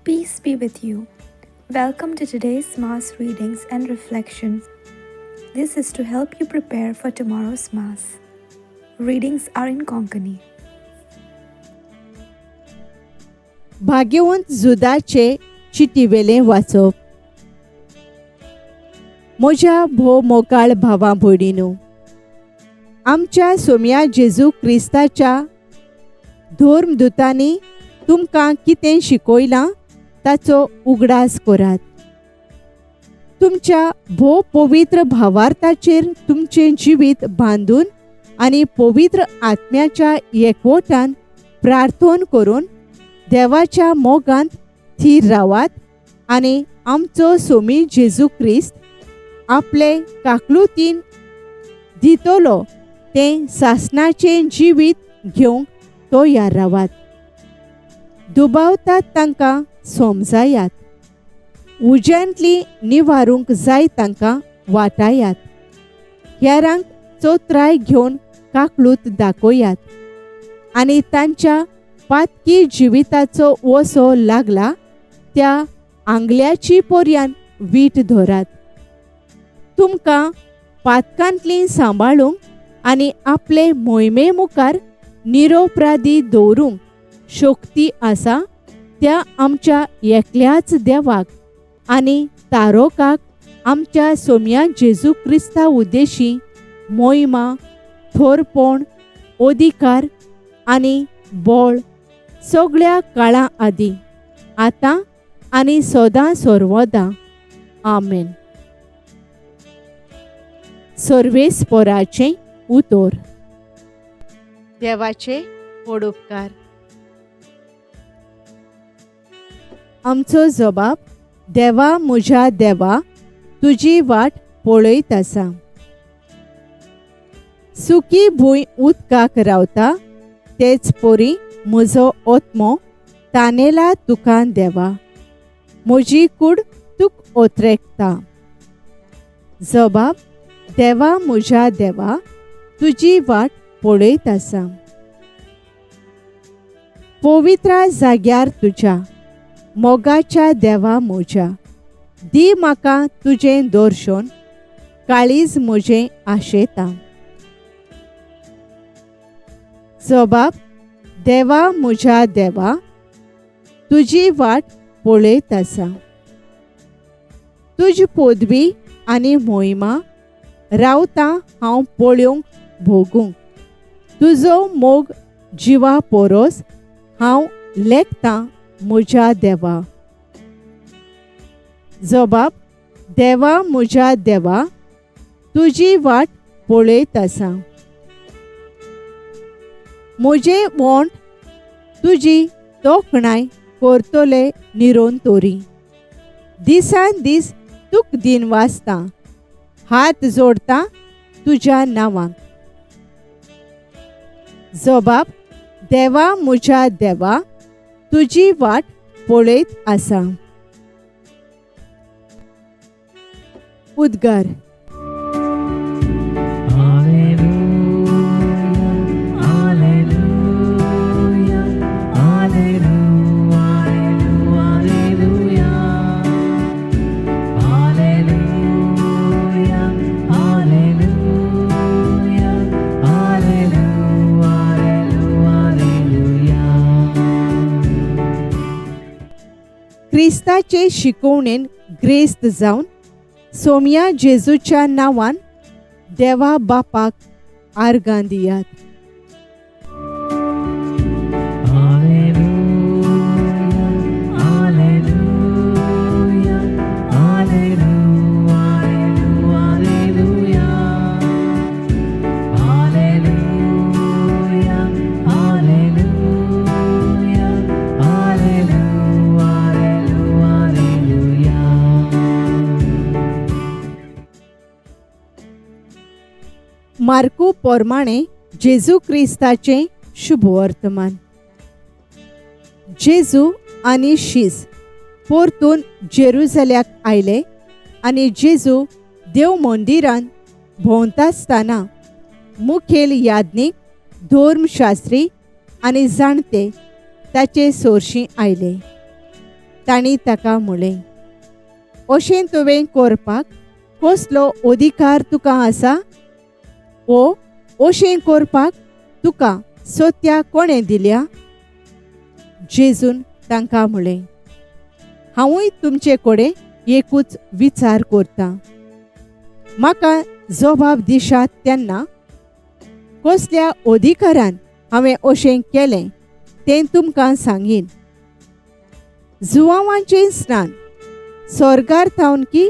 Peace be with you. Welcome to today's Mass readings and reflections. This is to help you prepare for tomorrow's Mass. Readings are in Konkani. भाग्यवंत जुदाचे चिटीवेलें वाचप. म्हज्या भोव मोगाळ भावा भयणीनू, आमच्या सोम्या जेजू क्रिस्ताच्या धर्मदुतांनी तुमकां कितें शिकयलां ताचो उगडास करात. तुमच्या भोव पवित्र भावार्थाचेर तुमचें जिवीत बांदून आनी पवित्र आत्म्याच्या एकवटान प्रार्थन करून देवाच्या मोगांत थीर रावात आनी आमचो सोमी जेजू क्रिस्त आपले काकलुतीन दितलो तें सासणाचें जिवीत घेवंक तयार रावात. दुबावतात तांकां समजायात, उज्यांतली निवारूंक जाय तांकां वाटायात, हेरांक चोत्राय घेवन काकलूत दाखयात आनी तांच्या पातकी जिविताचो वसो लागला त्या आंगल्याची पर्यान वीट धरात. तुमकां पातकांतली सांबाळूंक आनी आपले मोहिमे मुखार निरोपराधी दवरूंक शक्ती आसा त्या आमच्या एकल्याच देवाक आनी तारोकाक आमच्या सोम्या जेजू क्रिस्ता उद्देशी मोहिमा, थोरपण, अधिकार आनी बळ सगळ्या काळां आदीं, आतां आनी सदां सर्वदां. आमेन. सर्वेस्पोराचें उतर. देवाचे व्हड उपकार. आमचो जबाब: देवा म्हज्या देवा, तुजी वाट पळयत आसा. सुकी भूंय उदकाक रावता तेच परी म्हजो आत्मो तानेला तुका देवा, म्हजी कूड तुक ओतरेकता. जबाब: देवा म्हज्या देवा, तुजी वाट पळयत आसा. पवित्रा जाग्यार तुज्या मोगाच्या देवा म्हज्या, दी म्हाका तुजें दर्शन, काळीज म्हजें आशेता. जबाब: देवा म्हज्या देवा, तुजी वाट पळयत आसा. तुजी पदवी आनी मोहिमा रावता हांव पळोवंक भोगूंक, तुजो मोग जिवा पोरोस हांव लेखतां म्हज्या देवा. जबाब: देवा म्हज्या देवा, तुजी वाट पळयत आसा. म्हजे वोंठ तुजी तोखणाय करतले निरंतरी, दिसान दीस तुक दिन वाचता, हात जोडता तुज्या नांवाक. जबाब: देवा म्हज्या देवा, तुजी वाट पळयत आसा. उद्गार. क्रिस्ताचे शिकवणेन ग्रेस्त जावन सोम्या जेजूच्या नांवान देवा बापाक आर्गां दियात. मार्कू पोरमाणे जेजू क्रिस्ताचें शुभवर्तमान. जेजू आनी शीस परतून जेरुजल्याक आयले आनी जेजू देव मंदिरांत भोंवतासतना मुखेल याज्ञीक, धर्मशास्त्री आनी जाणटे ताचे सोरशीं आयले. तांणी ताका म्हणलें, अशें तुवें करपाक कसलो अधिकार तुका आसा? ओ अशें करपाक तुका सत्या कोणें दिल्या? जेजून तांकां म्हणलें, हांवूय तुमचे कडेन एकूच विचार करतां. म्हाका जबाब दिशात तेन्ना कसल्या अधिकारान हांवें अशें केलें तें तुमकां सांगीन. जुवांवाचें स्नान स्वर्गार थावन की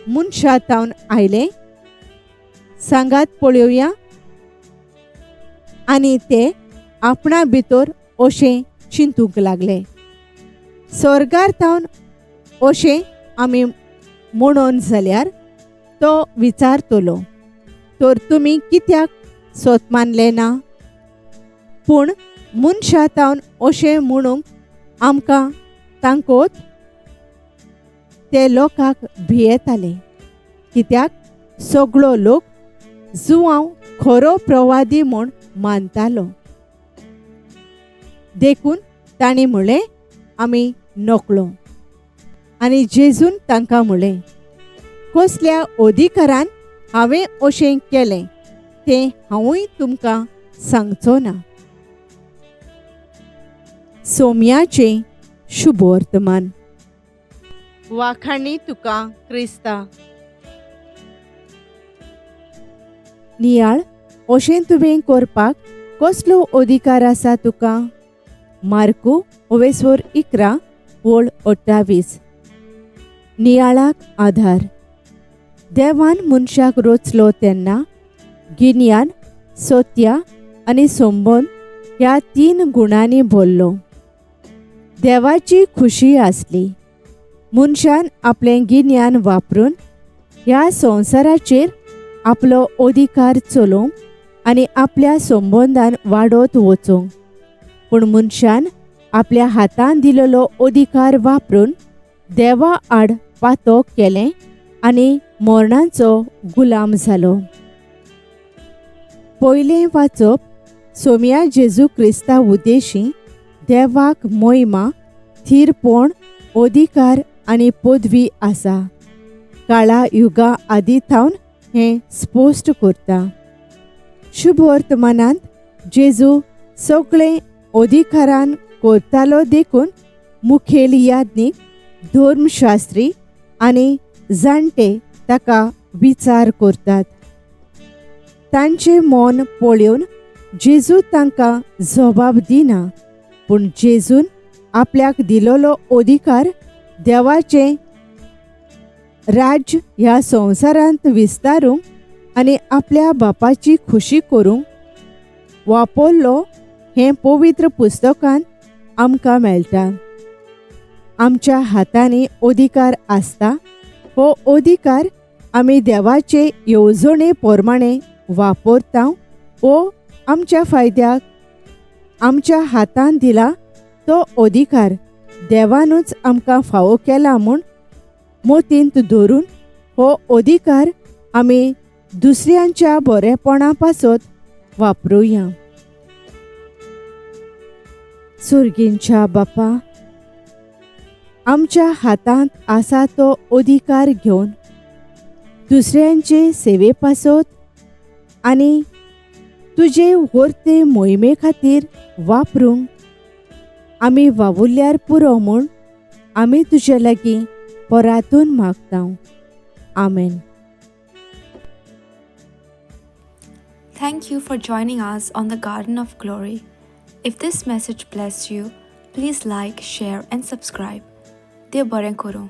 मनशा थावन आयलें? सांगात पळोवया. आनी ते आपणा भितर अशें चिंतूंक लागले, स्वर्गार थावन अशें आमी म्हणून जाल्यार तो विचारतलो, तर तुमी कित्याक सोत मानले ना? पूण मनशा थावन अशें म्हणूंक आमकां तांकोत? ते लोकांक भियेताले, कित्याक सगळो लोक जुवांव खरो प्रवादी म्हूण मानतालो. देखून तांणी म्हणलें, आमी नकळो. आनी जेजून तांकां म्हणलें, कसल्या अधिकारान हांवें अशें केलें तें हांवूय तुमकां सांगचो ना. सोम्याचें शुभवर्तमान. वाखाणी तुका क्रिस्ता. नियाळ, अशें तुवें करपाक कसलो अधिकार आसा तुका? मार्कू 11 ओळ 28. नियाळाक आधार. देवान मनशाक रचलो तेन्ना गिन्यान, सत्या आनी संबंद ह्या 3 गुणांनी भरलो. देवाची खुशी आसली. मनशान आपलें गिन्यान वापरून ह्या संवसाराचेर आपलो अधिकार चलोवंक आनी आपल्या संबंदान वाडत वचूंक. पूण मनशान आपल्या हातान दिलेलो अधिकार वापरून देवा आड पातक केलें आनी मरणाचो गुलाम जालो. पयलें वाचप सोम्या जेजू क्रिस्ता उद्देशी देवाक मोहिमा, थीरपण, अधिकार आनी पदवी आसा. काळा युगा आदी थावन हें स्पश्ट करता. शुभवर्तमानांत जेजू सगळे अधिकारान करतालो देखून मुखेल याज्ञीक, धर्मशास्त्री आनी जाणटे ताका विचार करतात. तांचें मन पळोवन जेजू तांकां जबाब दिना, पूण जेजून आपल्याक दिलोलो अधिकार देवाचें राज्य ह्या संवसारांत विस्तारूंक आनी आपल्या बापाची खुशी करूंक वापरलो हें पवित्र पुस्तकांत आमकां मेळटा. आमच्या हातांनी अधिकार आसता. हो अधिकार आमी देवाचे येवजणे प्रमाणे वापरता वो आमच्या फायद्याक आमच्या हातान दिला तो अधिकार देवानूच आमकां फावो केला म्हूण मोतींत धरून हो अधिकार आमी दुसऱ्यांच्या बरेपणा पासत वापरुया. सुर्गींच्या बापा, आमच्या हातांत आसा तो अधिकार घेवन दुसऱ्यांचे सेवे पासत आनी तुजे वर्ते मोहिमे खातीर वापरूंक आमी वावुरल्यार पुरो म्हूण आमी तुजे लागीं परातून मागता. आमेन. Thank you for joining us on the Garden of Glory. If this message blessed you, please like, share and subscribe. देव बरें करूं.